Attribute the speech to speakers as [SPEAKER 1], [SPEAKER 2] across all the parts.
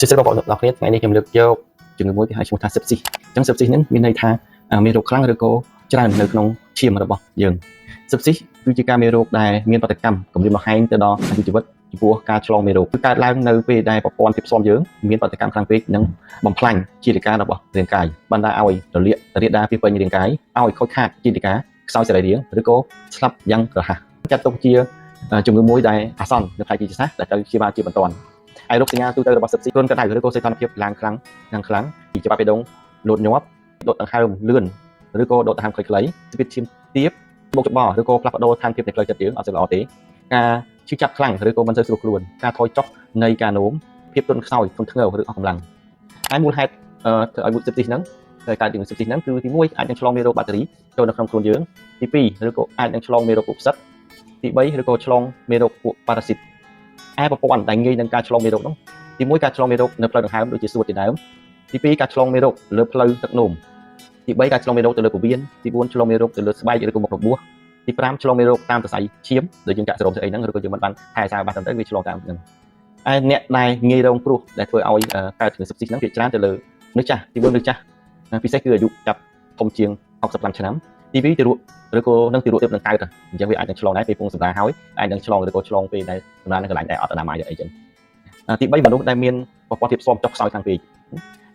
[SPEAKER 1] សួស្តីបងប្អូនទាំងអស់គ្នាថ្ងៃនេះខ្ញុំលើកយកជំងឺមួយគេហៅឈ្មោះថា sepsis អញ្ចឹង sepsis ហ្នឹងមានន័យថាមានរោគខ្លាំងឬក៏ច្រើននៅក្នុងឈាមរបស់យើង sepsis គឺជាការមានរោគដែលមានប្រតិកម្មគំរាមកំហែងទៅដល់អាយុជីវិតចំពោះការឆ្លងមេរោគគឺកើតឡើងនៅពេលដែលប្រព័ន្ធភាពស៊ាំយើងមានប្រតិកម្មខ្លាំងពេកនិងបំផ្លាញជាលិការបស់រាងកាយបណ្ដាលឲ្យរលាករាលដាលពីពេញរាងកាយឲ្យខូចខាតជាលិកាខ្សោយសរីរាង្គឬក៏ស្លាប់យ៉ាងរហ័សចាត់ទុកជាជំងឺមួយដែលអាសន្ននៅផ្នែកវិទ្យាសាស្ត្រដែលត្រូវព្យាបាលជាបន្ទាន់ហើយរោគសញ្ញាទូទៅរបស់ sepsis គ្រុនក្តៅឬក៏សីតុណ្ហភាពឡើងខ្លាំងឡើងខ្លាំងពីច្បាប់បេះដូងលោតញាប់ដុតដង្ហើមលឿនឬក៏ដុតដង្ហើមខ្លីៗស្ពាធឈាមទាបមុខច្បល់ឬក៏ផ្លាស់ប្ដូរស្ថានភាពនៃផ្លូវចិត្តយើងអត់សូវល្អទេការឈឺចាប់ខ្លាំងឬក៏មិនសូវស្រួលខ្លួនការថយចុះនៃការនោមភាពទន់ខ្សោយធ្ងន់ធ្ងរឬអស់កម្លាំងហើយមូលហេតុធ្វើឲ្យ sepsis ហ្នឹងតែកើតជំងឺ sepsis ហ្នឹងគឺទី1អាចនឹងឆ្លងមេរោគបាក់តេរីចូលនៅក្នុងខ្លួនយើងទី2ឬក៏អាចនឹងឆ្លងមេរោគពួកផ្សិតទី3ឬក៏ឆ្លងមេរោគពួកប៉ារ៉ាស៊ីតឯប្រព័ន្ធដែលងាយនឹងការឆ្លងមេរោគនោះទី1ការឆ្លងមេរោគនៅផ្លូវដង្ហើមដូចជាសួតជាដើមទី2ការឆ្លងមេរោគលើផ្លូវទឹកនោមទី3ការឆ្លងមេរោគទៅលើពោះវៀនទី4ឆ្លងមេរោគទៅលើស្បែកឬក៏មុខរបួសទី5ឆ្លងមេរោគតាមសរសៃឈាមដូចយើងចាក់សេរ៉ូមស្អីហ្នឹងឬក៏យើងមិនបានថែសារបាសទៅវាឆ្លងតាមហ្នឹងឯអ្នកដែលងាយរងគ្រោះដែលធ្វើឲ្យកើតជំងឺ sepsis ហ្នឹងភាគច្រើនទៅលើមនុស្សចាស់ទី1មនុស្សចាស់ពិសេសគឺអាយុចាប់ធំជាង65ឆ្នាំទី2ទារកឬក៏នឹងទារកទៀតនឹងកើតអញ្ចឹងវាអាចនឹងឆ្លងដែរពេលពងសម្រាលហើយអាចនឹងឆ្លងឬក៏ឆ្លងពេលដែលសម្រាលនៅកន្លែងដែលអត់អនាម័យអីចឹងទី3មនុស្សដែលមានប្រព័ន្ធភាពស៊ាំចុះខ្សោយខ្លាំងពេក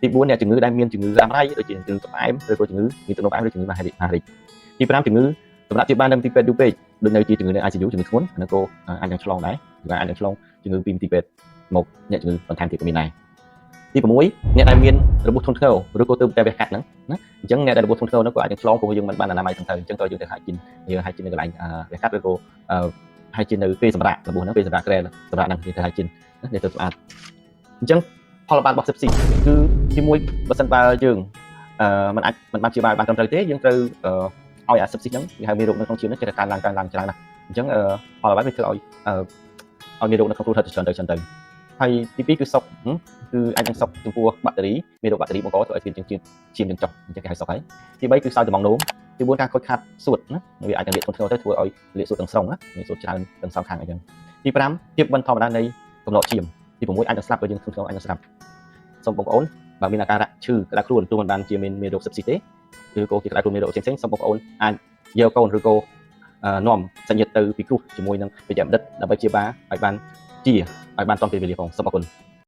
[SPEAKER 1] ទី4អ្នកជំងឺដែលមានជំងឺរ៉ាំរ៉ៃដូចជាជំងឺទឹកផ្អែមឬក៏ជំងឺមានទឹកនោមផ្អែមឬជំងឺមហារីកទី5ជំងឺសម្រាប់ព្យាបាលនៅមន្ទីរពេទ្យយូរពេកដូចនៅជាជំងឺនៅ ICU ជំងឺធ្ងន់ហ្នឹងក៏អាចនឹងឆ្លងដែរអាចនឹងឆ្លងជំងឺពីមន្ទីរពេទ្យមកអ្នកជំងឺបន្ថែមទៀតក៏មានដែរទី6អ្នកដែលមានរបួសធ្ងន់ធ្ងរឬក៏ទៅតែវះកាត់ហ្នឹងណាអញ្ចឹងអ្នកដែលរបួសធ្ងន់ធ្ងរហ្នឹងក៏អាចនឹងឆ្លងព្រោះយើងមិនបានអនាម័យត្រឹមត្រូវអញ្ចឹងក៏យើងទៅ hygiene យើង hygiene នៅកន្លែងវះកាត់ឬក៏ hygiene នៅពេលសម្រាករបួសហ្នឹងពេលសម្រាកក្រែសម្រាកហ្នឹងយើងទៅ hygiene ណាទៅស្អាតអញ្ចឹងផលបាតរបស់ sepsis គឺទីមួយបើសិនបើយើងអឺมันអាចมันបានព្យាបាលបានត្រឹមត្រូវទេយើងត្រូវឲ្យអា sepsis ហ្នឹងគេហៅមេរោគនៅក្នុងឈាមហ្នឹងចេះតែកើនឡើងកើនឡើងច្រើនណាស់អញ្ចឹងផលបាតវាធ្វើឲ្យឲ្យមេរោគនៅក្នុងខ្លួនហិតច្រើនទៅច្រើនទៅហើយទី2គឺសុកគឺអាចនឹងសុកចំពោះបាក់តេរីមេរោគបាក់តេរីបង្កធ្វើឲ្យឈាមជាងឈាមជាងចុះអញ្ចឹងគេហៅសុកហើយទី3គឺសោយត្មងនោមទី4ការខូចខាតសួតណាវាអាចនឹងលាកធ្ងន់ធ្ងរទៅធ្វើឲ្យលាកសួតទាំងស្រុងណាលាកសួតច្រើនទាំងសងខាងអញ្ចឹងទី5ភាពមិនធម្មតានៃកំណកឈាមទី6អាចនឹងស្លាប់បើយើងធ្ងន់ធ្ងរអាចនឹងស្លាប់សូមបងប្អូនបើមានអាការៈឈឺក្តៅខ្លួនទោះមិនបានជាមានមេរោគ sepsis ទេឬក៏ជាក្តៅខ្លួនមេរោគផ្សេងៗសូមបងប្អូនអាចយកកូនឬក៏នាំសាច់ញាតិទៅពិគ្រោះជាមួយនឹងវេជ្ជបណ្ឌិតដើម្បីព្យាបាលឲ្យបានជាឲ្យបានទាន់ពេលវេលាផងសូមអរគុណ។